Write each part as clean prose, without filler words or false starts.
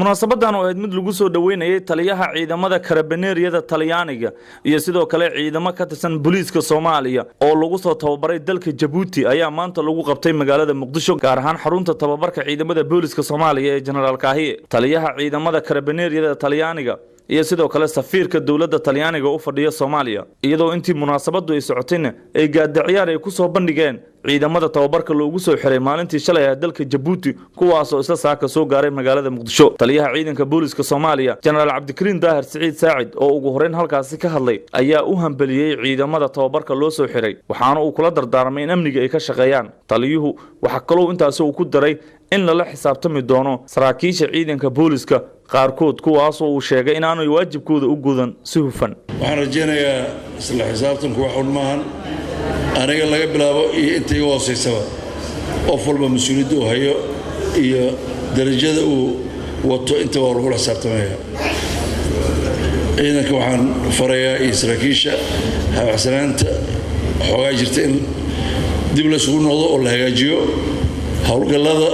Munaasabadan oo ahayd mid lagu soo dhoweynayay taliyaha ciidamada Karabineeriyada Talyaaniga iyo sidoo kale ciidamo ka tirsan booliiska Soomaaliya oo lagu soo tababaray dalka Jabuuti ayaa maanta lagu qabtay magaalada Muqdisho, gaar ahaan xarunta tababarka ciidamada booliiska Soomaaliya ee Jenaraal Kaahiye. Taliyaha ciidamada Karabineeriyada Talyaaniga iyo sidoo kale safiirka dowladda Talyaaniga u fadhiya Soomaaliya, iyadoo intii munaasabadu ay socotayna ay gaadaciyaar ay ku soo bandhigeen ciidamada tababarka loogu soo xiray maalintii shalay ah dalka Jabuuti, kuwaasoo isla saaka soo gaaray magaalada Muqdisho. Taliyaha ciidanka booliiska Soomaaliya, Jenaraal Cabdikariin Daahir Siciid Saacid, oo ugu horeyn halkaasi ka hadlay, ayaa u hambeliyey ciidamada tababarka loo soo xiray, waxaana uu kula dardaarmay in amniga ay ka shaqeeyaan. Taliyuhu waxaa kaloo intaasi uu ku daray in lala xisaabtami doono saraakiisha ciidanka booliiska qaarkood, kuwaasoo uu sheegay inaanay waajibkooda u gudan si hufan. Waxaan rajaynayaa isla xisaabtanku wax un maahan, aniga laga bilaabo iyo inta iga hoosaysaba, qof walba mas-uuliyadda uu hayo iyo darajada uu wato inta waa lagula xisaabtamaya. Ciidanka waxaan farayaa iyo saraakiisha habacsanaanta xoogaa jirta in dib laysugu noqdo oo la hagaajiyo howlgallada.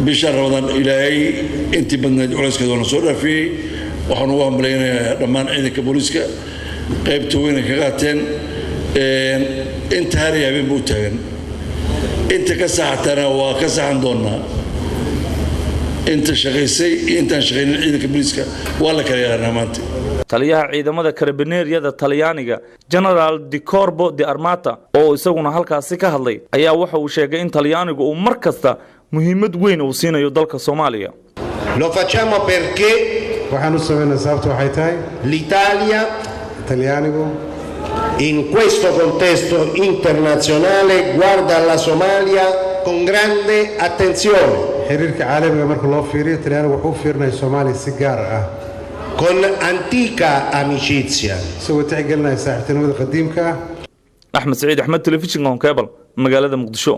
Bisha Ramadaan Ilaahay intii badnayd culayskeeda waana soo dhaafiyey. Waxaan ugu hambalyaynayaa dhammaan ciidanka booliiska qaybta weyn ay ka qaateen, inta hari habeenba u taagan, inta ka saxatana waa ka saxan doonnaa. Inta shaqaysay iyo intaan shaqaynin ciidanka booliiska waa la kala yaqaanaa maanta. Taliyaha ciidamada Karabineeriyada Talyaaniga, Genaraal Di Corbo di Armata, oo isaguna halkaasi ka hadlay, ayaa waxa uu sheegay in Talyaanigu uu mar kasta muhiimad weyn uu siinayo dalka Soomaaliya. Lo facciamo perché waxaan u samaynaa sababta waxay tahay l'Italia Talyaanigu in questo contesto internazionale guarda alla Somalia con grande attenzione, xiriirka caalamiga marka loo fiiriyo, Talyaanigu wuxuu u fiirinaya Soomaaliya si gaar ah, con antica amicizia. Isagoo tixgelinaya saaxiibtinimada qadiimka ah. Axmed Saciid Axmed, telefishinka Honkebal, magaalada Muqdisho.